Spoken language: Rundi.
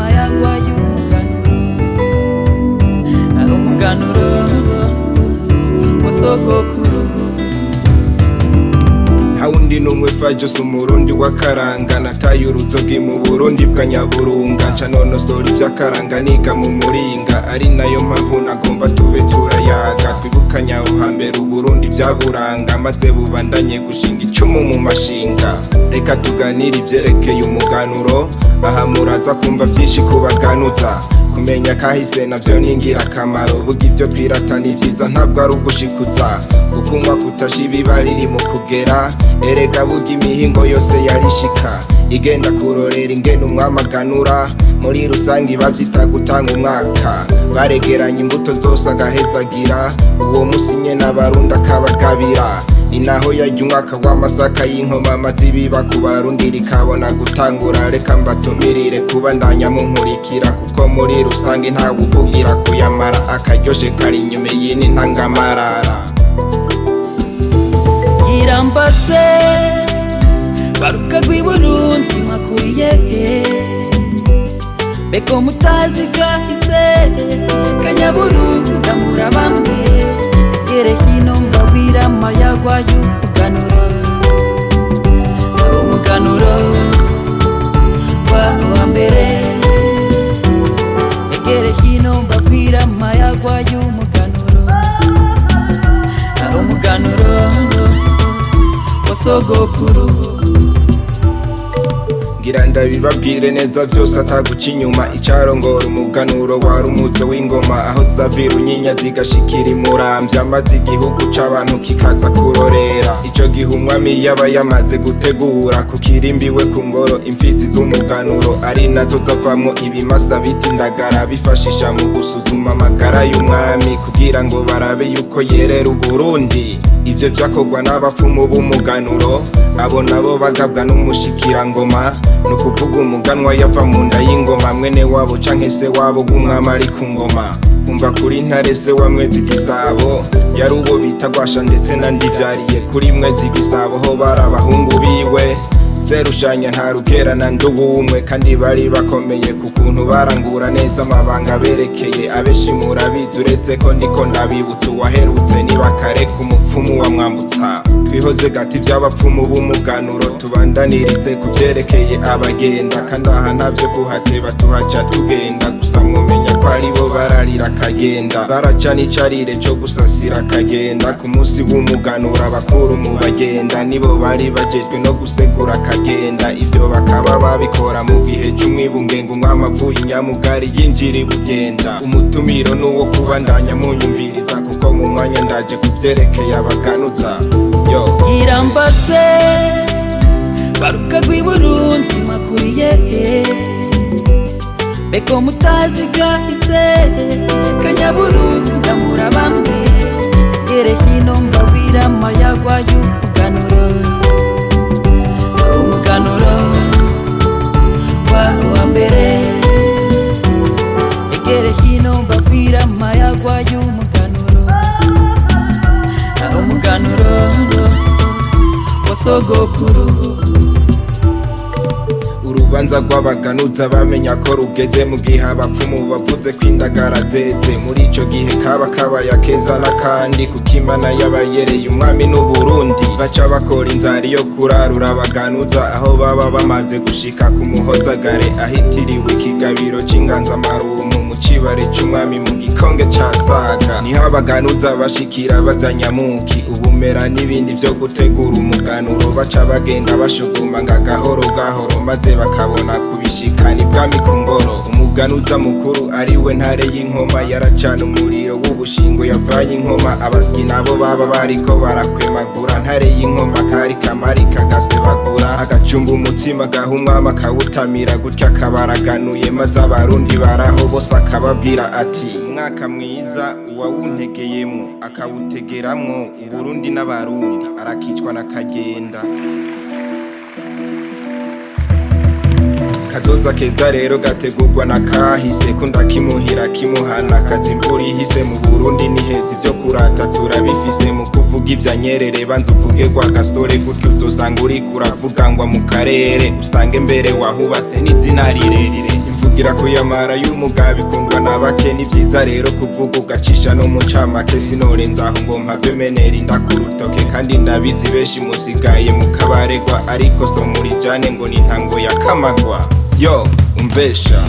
amayagwa y'umuganuro, ari umuganuro wa sogokuru. Nta wundi n'umwe, Fajose, Umurundi w'akaranga. Nataye uruzogi mu Burundi bwa Nyaburunga, nca nonosora ivy'akaranga, niga mu muringa. Ari nayo mpamvu nagomba tube turayaga, twibukanya aho hambere Uburundi vyaburanga, maze bubandanye gushinga icumu mu mashinga. Reka tuganire ivyerekeye umuganuro. Aha muraza kumva vyinshi kubaganuza. Kumenya kahise navyo ni ingirakamaro. Buga ibyo twirata ni vyiza, ntabwo ari ugushikuza, kuko umwaka utashe ibiba riri mu kugera. Erega buga imihingo yose yarishika igenda kurorera ingene umwami aganura. Muri rusange bavyita gutanga umwaka. Baregeranya imbuto zose, agahezagira uwo musi nyene Abarundi, akabagabira. Ni naho yarya umwaka w'amasaka y'inkoma, maze ibiba ku Barundi rikabona gutangura. Reka mbatumirire kubandanya munkurikira, kuko muri rusange ntawe uvugira kuyamara. Akaryoshe kari inyuma, iyi ni ntangamarara. Irambase baruka rw'i Burundi mwakuriye, beko mutazi kahise Kanyaburunga, murabamwe. Egere hino mbabwira amayagwa y'umuganuro, umuganuro wa mbere. Egere hino mbabwira amayagwa y'umuganuro, umuganuro wa sogokuru. Ngira ndabibabwire neza vyose ataguca inyuma. Icarongora umuganuro wari umuzo w'ingoma, aho zavira unyinya zigashikira imuramvya, maze igihugu c'abantu kikaza kurorera. Ico gihe umwami yaba yamaze gutegura ku kirimbiwe ku ngoro imfizi z'umuganuro, ari nazo zavamwo ibimasa bita indagara, bifashisha mu gusuzuma amagara y'umwami kugira ngo barabe yuko yerera Uburundi. Ivyo vyakorwa n'abapfumu b'umuganuro. Abo nabo bagabwa n'umushikirangoma, ni ukuvuga umuganwa yava mu nda y'ingoma, mwene wabo canke se wabo w'umwami ari ku ngoma. Umva, kuri Ntare se wa Mwezi Gisabo yari uwo bita Gwasha, ndetse na Ndivyariye. Kuri Mwezi Gisabo ho bari abahungu biwe Serushanya, nta Rugera na Nduwumwe, kandi bari bakomeye ku kuntu barangura neza amabanga berekeye. Abenshi murabizi, uretse ko ndiko ndabibutsa uwaherutse nibakareka umupfumu wa Mwambutsa. Twihoze gati ivy'abapfumu b'umuganuro, tubandanirize ku vyerekeye abagenda. Kandi aha ntavyo kuhateba, tuhaca tugenda gusa. Mwomenya ko aribo bararira akagenda, baraca n'icarire co gusasira akagenda. Ku munsi w'umuganura, abakuru mu bagenda nibo bari bajejwe no gusegura akagenda. Ivyo bakaba babikora mu gihe c'umwibungenga, umwami avuye inyamugari yinjira ibugenda. Umutumiro n'uwo kubandanya munyumviriza, kuko mu mwanya ndaje kuvyerekeye abaganuza yo. Irambase baruka rw'i Burundi mwakuriye, beko mutazi kahise Kanyaburunga, murabamwe. Egere hino mbabwira amayagwa y'umuganuro, umuganuro wa mbere. Egere hino mbabwira amayagwa y'umuganuro, umuganuro wa sogokuru. Urubanza rw'abaganuza bamenya ko rugeze mu gihe abapfumu bavuze ko indagara zeze. Muri ico gihe kaba kabaye akeza n'akandi, kuko Imana yabayereye umwami n'Uburundi. Baca bakora inzari yo kurarura abaganuza aho baba bamaze gushika ku Muhozagare, ahitiriwe ikigabiro c'inganzamarumpu, mu cibare c'umwami mu gikonge ca Saga. Niho abaganuza bashikira bazanyamuki, ubumera n'ibindi vyo gutegura umuganuro. Baca bagenda bashuguma nga gahoro gahoro, maze bakabona kubishikana ibwami ku ngoro. Umuganuza mukuru, ariwe Ntare y'Inkoma, yaracana umuriro w'ubushingo yavanye inkoma. Abasyi nabo baba bariko barakwemagura. Ntare y'Inkoma kari kamari kagasebagura, agacumba umutsima, gaha umwami, akawutamira gutya, akabaraganuye. Maze Abarundi baraho bose akababwira ati: "Umwaka mwiza, uwawuntegeyemwo akawutegeramwo Uburundi n'Abarundi arakicwa na kagenda." Kazoza keza rero gategurwa na kahise, kunda kimuhira kimuhana kazi imvura ihise. Mu Burundi ni heza, ivyo kurata turabifise. Mu kuvuga ivya Nyerere banza uvuge rwa Gasore, gutyo uzosanga uriko uravuga ngwa mu karere, usange mbere wahubatse n'izina rirerire. Imvugira kuyamara y'umugabo ikundwa na bake. Ni vyiza rero kuvuga ugacisha no mu ncamake, sinorenza aho ngo mpave menera inda ku rutoke. Kandi ndabizi benshi musigaye mu kabaregwa, ariko so murijane ngo ni intango ya kamagwa. Yo umvesha.